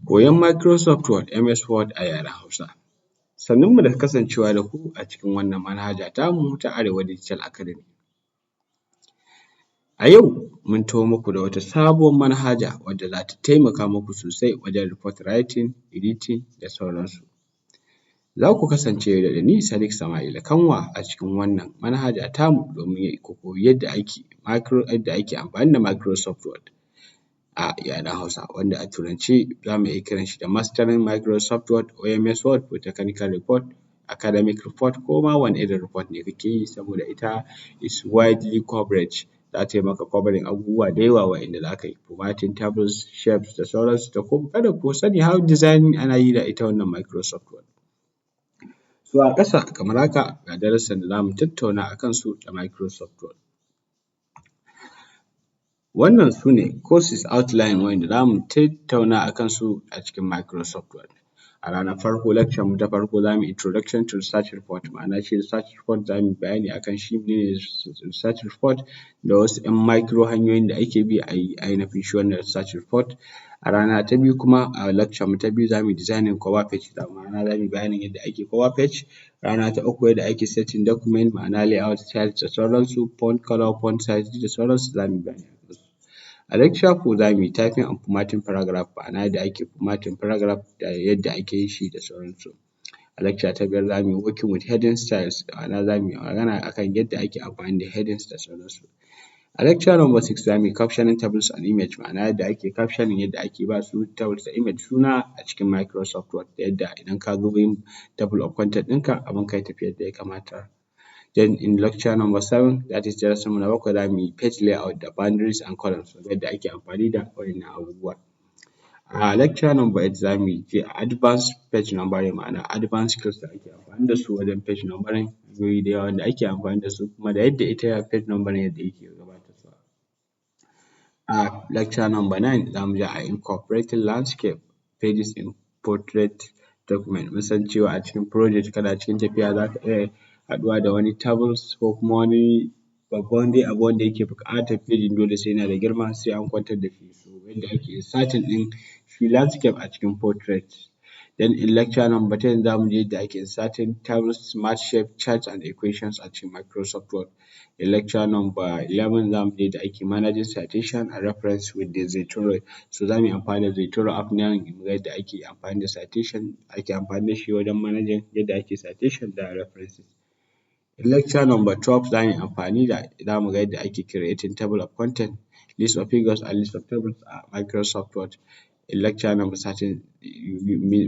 Koyon Microsoft Word, MS Word a yaren Hausa. Sannunmu da kasancewa da ku a cikin wannan manhaja tamu ta Arewa Digital Academy. A yau mun taho muku da wata sabuwar manhaja wadda za ta taimaka muku sosai wajen report writing, editing da sauransu. Za ku kasance da ni Sadik Sama'ila Kanwa a cikin wannan manhaja tamu domin ku koyi yadda ake amfani da Microsoft Word a yaren Hausa, wanda a Turance za mu iya kiran shi da mastering Microsoft Word ko MS Word ko technical report, academic report ko ma wane irin report ne kake yi saboda ita is widely coverage, za tai maka covering abubuwa da yawa wa'inda za ka yi formatting tables, shapes da sauransu. Kada ku sani har designing ana yi da ita wannan Microsoft Word. So a ƙasa kamar haka ga darussan da za mu tattauna a kansu da Microsoft Word. Wannan su ne courses outline wa'inda za mu tattauna a kansu a cikin Microsoft Word. A ranar farko, lecture mu ta farko, za mu yi introduction to research report, ma'ana shi research report, za mu yi bayani akan shi mene ne research report da wasu ‘yan micro hanyoyin da ake bi a yi ainihin shi wannan research report. A rana ta biyu kuma, a lecture mu ta biyu, za mu yi designing cover page, ma'ana za mu yi bayanin yadda ake cover page. Rana ta uku, yadda ake setting document, ma'ana layout, style da sauransu, font colour, font size da sauransu za mu yi bayani a kansu. A lecture four, za mu yi typing and formatting paragraph, ma'ana yadda ake formatting paragraph da yadda ake yin shi da sauransu. A lecture ta biyar, za mu yi working with heading styles, ma'ana za mu yi magana akan yadda ake amfani da headings da sauransu. A lecture number six, za mu yi captioning tables and image, ma'ana yadda ake captioning, yadda ake ba su tables da image suna a cikin Microsoft Word, yadda idan ka zo yin table of content ɗinka, abunka ya tafi yadda ya kamata. Then in lecture number seven, that is darasinmu na bakwai, za mu yi page layout da boundaries and columns, yadda ake amfani da waɗannan abubuwa. A lecture number eight, za mu yi advanced page numbering, ma'ana advanced skills da ake amfani da su wajen page numbering, hanyoyi da yawa wanda ake amfani da su, kuma da yadda ita page numbering yadda yake gabatarwa. A lecture number nine, za mu je a incorporating landscape pages in portrait document. Mun san cewa a cikin project kana cikin tafiya za ka iya haɗuwa da wani tables ko kuma wani babban dai abu wanda yake buƙatar page dole sai yana da girma, sai an kwantar da shi. So yadda ake inserting ɗin shi landscape a cikin portrait. Then in lecture number 10, za mu je yadda ake inserting tables, smart shape, charts and equations a cikin Microsoft Word. In lecture number 11, za mu je yadda ake managing citation and reference with the Zotero. So za mu yi amfani da Zotero app nan mu ga yadda ake amfani da citation, ake amfani da shi wajen managing yadda ake citation da references. In lecture number 12, za mu yi amfani da, za mu ga yadda ake creating table of content, list of figures and list of tables a Microsoft Word. In lecture number 13,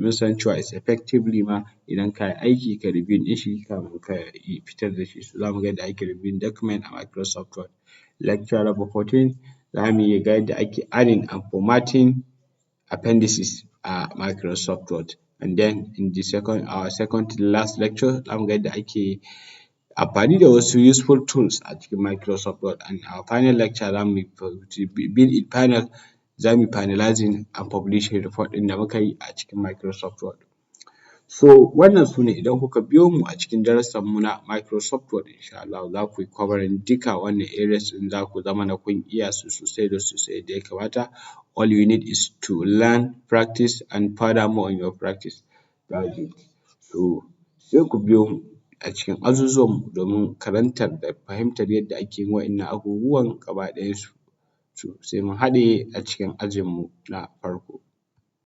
mun san cewa is effectively ma idan ka yi aiki ka reviewing ɗin shi kafin ka fitar da shi. So za mu ga yadda ake reviewing document a Microsoft Word. Lecture number 14, za mu ga yadda ake adding and formatting appendices a Microsoft Word. And then in the second, our second to last lecture, za mu ga yadda ake amfani da wasu useful tools a cikin Microsoft Word. And our final lecture, za mu yi final, za mu yi finalizing and publishing report ɗin da muka yi a cikin Microsoft Word. So wannan su ne, idan kuka biyo mu a cikin darussanmu na Microsoft Word, insha Allahu za ku yi covering duka wannan areas ɗin, za ku zamana kun iya su sosai da sosai yadda ya kamata. All you need is to learn, practice and further more on your practice. That's it. So sai ku biyo mu a cikin azuzuwanmu domin karantar da fahimtar yadda ake yin wa'innan abubuwan gaba ɗayansu. So sai mun haɗe a cikin ajinmu na farko.